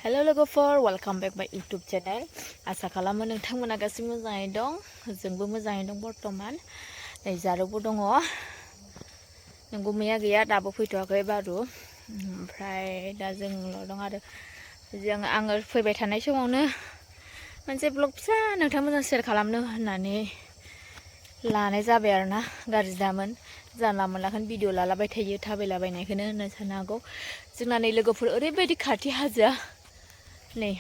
Hello logofor, welcome back my YouTube channel. Asa खालामो नोंथांमोना गासिबो मोजाङै दं, जोंबो मोजाङै दं बर्तमान. नै जारुबो दङ. नोंगौ मैया गैया दाबो फैथ'वाखै बारु. ओमफ्राय दा जोंल' दं आरो आङो फैबाय थानाय समावनो मोनसे ब्लग फिसा नोंथांमोनजों शेयार खालामनो होननानै लानाय जाबाय आरोना. गाज्रि दामोन जानला मोनलाखौनो भिडिअ लालाबाय थायो थाबायलाबायनायखौनो होनो साननो हागौ. जोंना नै लोगोफोर ओरैबायदि खाथि हाजो नै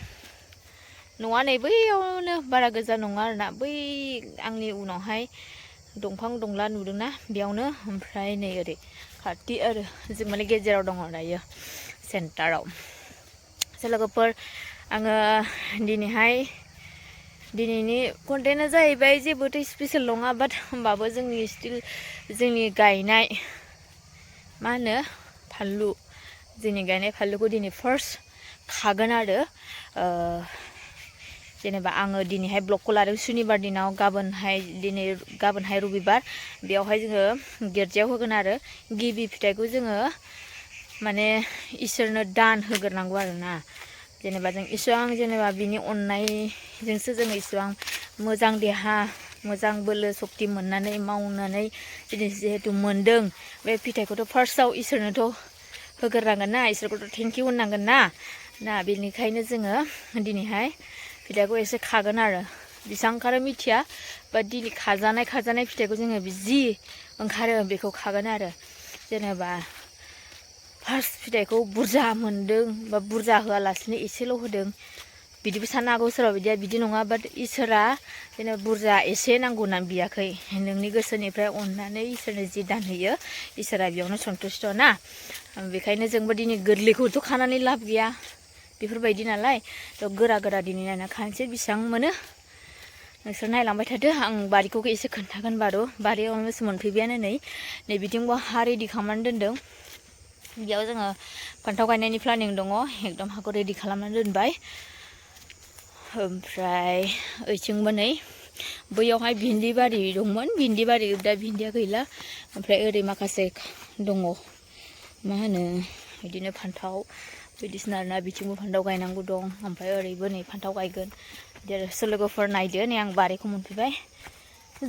न'आ नै बैयावनो बारा गोजान नङा आरोना. बै आंनि उनावहाय दंफां दंला नुदोंना बेयावनो. ओमफ्राय नै ओरै खाथि आरो जों माने गेजेराव दङ दायो सेन्टाराव. लोगोफोर आङो दिनैनि कन्टेन्टआ जाहैबाय जेबोथ' स्पेसियेल नङा बाट होमबाबो जोंनि गायनाय मा होनो फानलु, जोंनि गायनाय फानलुखौ दिनै फार्स्ट खागोन आरो जेनेबा आङो दिनैहाय ब्लगखौ लादों सुनिबार दिनाव, गाबोनहाय रबिबार. बेयावहाय जोङो गिर्जायाव होगोन आरो गिबि फिथाइखौ जोङो माने इसोरनो दान होग्रोनांगौ आरोना. जेनेबा जों इसेबां जेनेबा बिनि अननायजोंसो जोङो इसेबां मोजां देहा मोजां बोलो सक्ति मोननानै मावनानै जिहेतु मोनदों बे फिथाइखौथ' फार्स्टआव इसोरनोथ' होग्रोनांगोन ना, इसोरखौथ' थेंकिउ होननांगोन ना बेनिखायनो जोङो दिनैहाय फिथाइखौ एसे खागोन आरो. बेसेबां ओंखारो मिथिया बाट दिनै खाजानाय फिथाइखौ जोङो जि ओंखारो बेखौ खागोन आरो. जेनेबा फार्स्ट फिथाइखौ बुरजा मोनदों बा बुरजा होआलासिनो एसेल' होदों बिदिबो साननो हागौ सोरबा बायदिया, बिदि नङा. बाट इसोरा जेनेबा बुरजा एसे नांगौ होननानै बियाखै, नोंनि गोसोनिफ्राय अननानै इसोरनो जि दान होयो इसोरा बेयावनो सन्तुष्ट ना. बेखायनो जोंबो दिनै गोरलैखौथ' खानानै लाब गैया बेफोरबायदि नालाय, थ' गोरा दिनै नायना खानोसै बेसेबां मोनो. नोंसोर नायलांबाय थादो. आं बारिखौबो एसे खोन्थागोन बारु. बारियावनो मोनफैबायानो नै बिथिंबो हा रेडि खालामनानै दोनदों. बेयाव जोङो फान्थाव गायनायनि प्लानिं दङ, एकदम हाखौ रेडि खालामनानै दोनबाय. ओमफ्राय ओइथिंबो नै बैयावहाय भिन्दि बारि दंमोन, दा भिन्दिया गैला. ओमफ्राय ओरै माखासे दङ मा होनो बिदिनो फान्थाव बायदिसिना आरोना. बिथिंबो फान्थाव गायनांगौ दं. ओमफ्राय ओरैबो नै फान्थाव गायगोन. लोगोफोर नायदो, नै आं बारिखौ मोनफैबाय.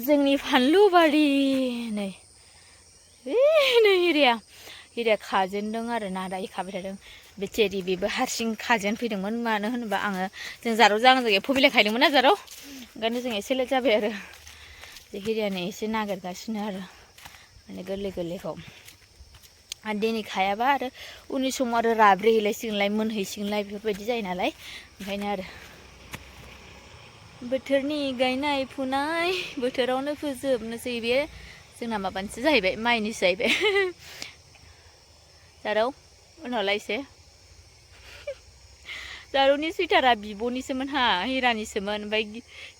जोंनि फानलु बारि नै हिरिया खाजेनदों आरो ना, दायो खाबाय थादों. बे चेरि बेबो हारसिं खाजेन फैदोंमोन. मानो होनोबा आङो जों जारौजों आंजों एम्फौ बिलाइ खायदोंमोन ना जारौ, ओंखायनो जों एसे लेट जाबाय आरो. हिरियानो एसे नागिरगासिनो आरो माने गोरलैखौ. आरो दिनै खायाबा आरो उननि समाव आरो राब्रेहैलायसिगोनलाय, मोनहैसिगोनलाय बेफोरबायदि जायो नालाय. ओंखायनो आरो बोथोरनि गायनाय फुनाय बोथोरावनो फोजोबनोसै. बे जोंना माबानिसो जाहैबाय, माइनिसो जाहैबाय. जारौ उनावलाय एसे जारौनि सुइटारा बिब'निसोमोन हिरानिसोमोन. ओमफ्राय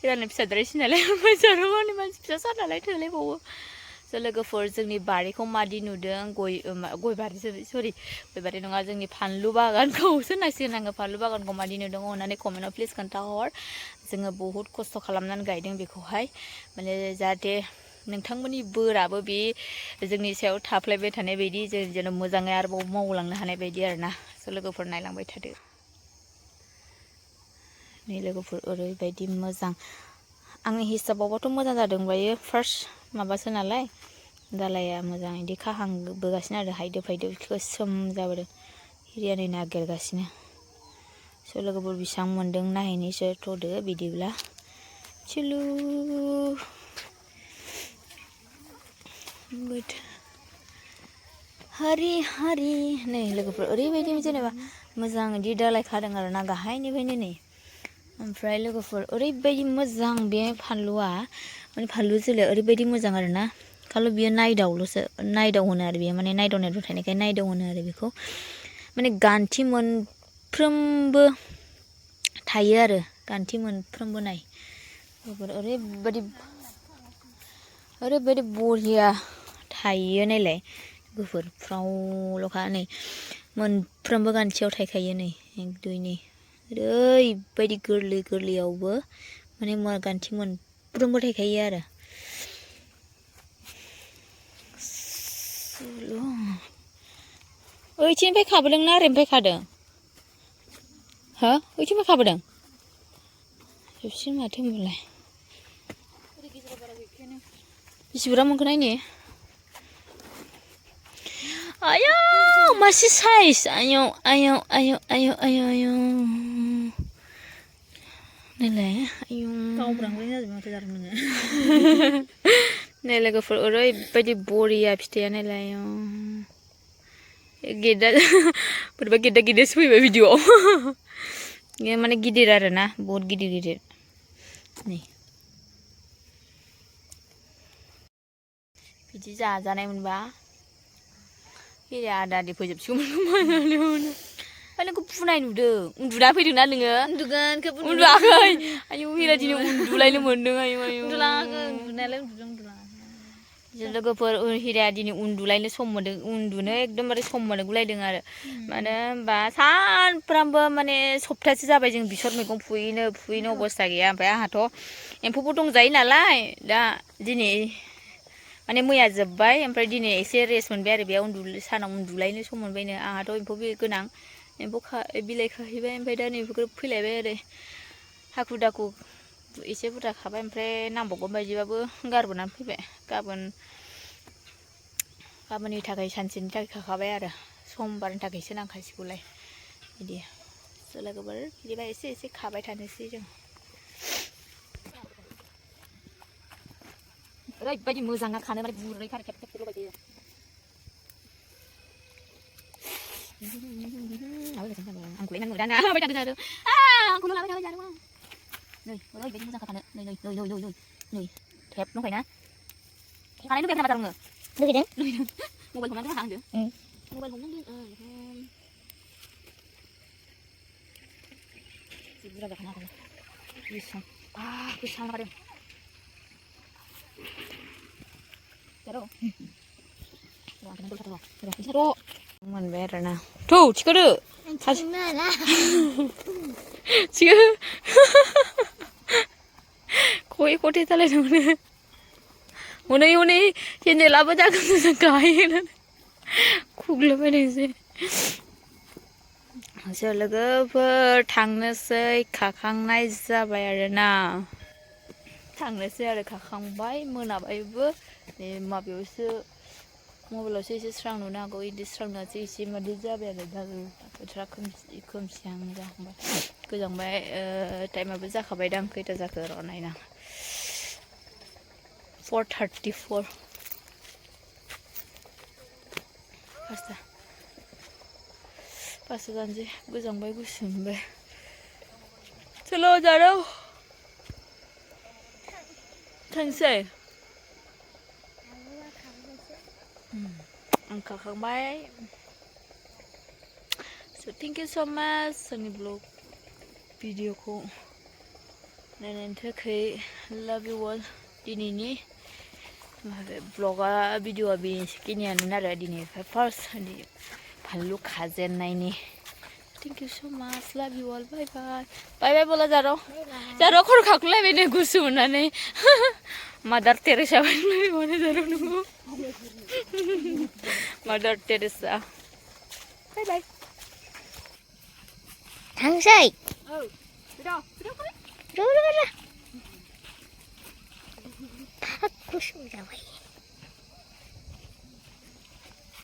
हिरानि फिसाद्रायसै नालाय, ओमफ्राय जारौनि मानसि फिसा सानालाय थोलायबावो. लोगोफोर जोंनि बारिखौ मादि नुदों, गय बारि नङा, जोंनि फानलु बागानखौसो होननांसिगोन आङो. फानलु बागानखौ मादि नुदों अननानै कमेन्टआव प्लिज खोन्थाहर. जोङो बहुद खस्थ' खालामनानै गायदों बेखौहाय, माने जाहाथे नोंथांमोननि बोराबो बे जोंनि सायाव थाफ्लायबाय थानाय बायदि जों जेन' मोजाङै आरोबाव मावलांनो हानाय बायदि आरोना. लोगोफोर नायलांबाय थादो. नै लोगोफोर ओरैबायदि मोजां, आंनि हिसाबावबाथ' मोजां जादों बायो. फार्स्ट माबासो नालाय, दालाया मोजां इदि खाहांबोगासिनो आरो हायदोब गोसोम जाबोदों. हिरियानो नागिरगासिनो. लोगोफोर बेसेबां मोनदों नायहैनोसै थ'दो बिदिब्ला। चुलु हारि नै लोगोफोर ओरैबायदि जेनेबा मोजां इदि दालाय खादों आरोना गाहायनिफ्रायनो नै. ओमफ्राय लोगोफोर ओरैबायदि मोजां बे फानलुआ, माने फानलु जोलैया ओरैबायदि मोजां आरोना. खालि बियो नायदाव होनो आरो बेयो, माने नायदाव थानायखाय नायदाव होनो आरो बेखौ. माने गान्थि मोनफ्रोमबो थायो आरो, गान्थि मोनफ्रोमबो नाय ओरैबायदि बरिया थायो नायलाय गुफुर फ्रावल'खा. नै मोनफ्रोमबो गान्थियाव थायखायो नै दुइनि ओरैबायदि गोरलैयावबो माने गान्थि मोनफ्रोमबो थायखायो आरो. ओइथिंनिफ्राय खाबोदों ना ओरैनिफ्राय खादों? हो ओइथिंबो खाबोदों जोबसिन माथो होनबालाय बेसे बुरजा मोनखो नायनि आयौ मासे साइज आयौ आयौ आयौ आयौ आयौ आयौ नायलाय आयौ गावब्रांब्रां जाजोबबाय माथो जादों नोङो नै लोगोफोर ओरैबायदि बरिया फिथाइया नायलाय आयौ गेदा बोरैबा गेदा गेदासो फैबाय भिडिअ'आव ये माने गिदिर आरोना बहुत गिदिर गिदिर नै बिदि जाजानाय मोनबा हिरि आदा आदि फोजोबसिगौमोन खोमा नोंखौ फुनाय नुदों उन्दुना फैदोंना नोङो उन्दुगोन उन्दुआखै आयौ हिरा दिनै उन्दुलायनो मोन्दों आयौ आयौ उन्दुलाङाखै उन्दुनायालाय उन्दुदों लोगोफोर हिराया दिनै उन्दुलायनो सम मोन्दों उन्दुनो एकदमबारे सम मोनगुलायदों आरो मानो होनबा सानफ्रामबो माने सप्तासे जाबाय जों बेसर मैगं फुयैनो अबस्था गैया ओमफ्राय आंहाथ' एम्फौबो दंजायो नालाय दा दिनै माने मैया जोब्बाय ओमफ्राय दिनै एसे रेस्ट मोनबाय आरो बेयाव सानाव उन्दुलायनो सम मोनबायनो आंहाथ' एम्फौ गोनां एम्फौ बिलाइ खाहैबाय ओमफ्राय दा नैबेफोर फैलायबाय आरो हाखु दाखु एसे बुरजा खाबाय ओमफ्राय नांबावगोन बायदिबाबो गारबोनानै फैबाय गाबोननि थाखाय सानसेनि थाखाय खाखाबाय आरो समबारनि थाखायसो नांखासिगौलाय बिदि लोगोफोर बिदिबा एसे एसे खाबाय थानोसै जों ओरैबायदि मोजां खानो माने गुरै खानो खेब खेब लगायदो आंखौलाय नांगौ दाना होबाय थादों आरो आंखौनो लाबाय थाबाय जादों नै ओरैबायदि मोजां खानो नै खेब दंखायोना खानाय लुबैयाखै नामा नोङो लुगैदों मबाइल हमनानै दोननो हांदों मबाइल हमनानै दोन जि बुरजा जाखानो हागोन बेसेबां लाखादों मोनबाय आरोना थौ थिखोदो थिखो खय खथे जालायदोंमोन हनै हनै हेन्देलाबो जागोन मोजां गायो खुग्लुबबायदोंसै जों लोगोफोर थांनोसै खाखांनाय जाबाय आरोना थांनोसै आरो खाखांबाय मोनाबायबो नै माबायावसो मबाइलावसो एसे स्रां नुनो हागौ बिदि स्रां नुवासै एसे मादि जाबाय आरो दा बोथोरा खोमसिहां जाहांबाय गोजांबाय टाइमाबो जाखाबायदां खैथा जाखो र' नायना 4:34 पासता जानोसै गोजांबाय गुसु मोनबाय चलो जानो थांसै आं खाखांबाय so thank you so much जोंनि ब्लग भिडिअखौ नायनायनि थाखाय love you all दिनैनि ब्लगा भिडिअआ बेखिनियानो आरो दिनैनिफ्राय first panlu खाजेननायनि thank you so much love you all bye bye बोला जारो खर' खाख्लायबायनो गुसु मोननानै मादार टेरेसा बायदि मोनो जारो नोंखौ मादार टेरेसा bye bye थांसै गुसु जाबाय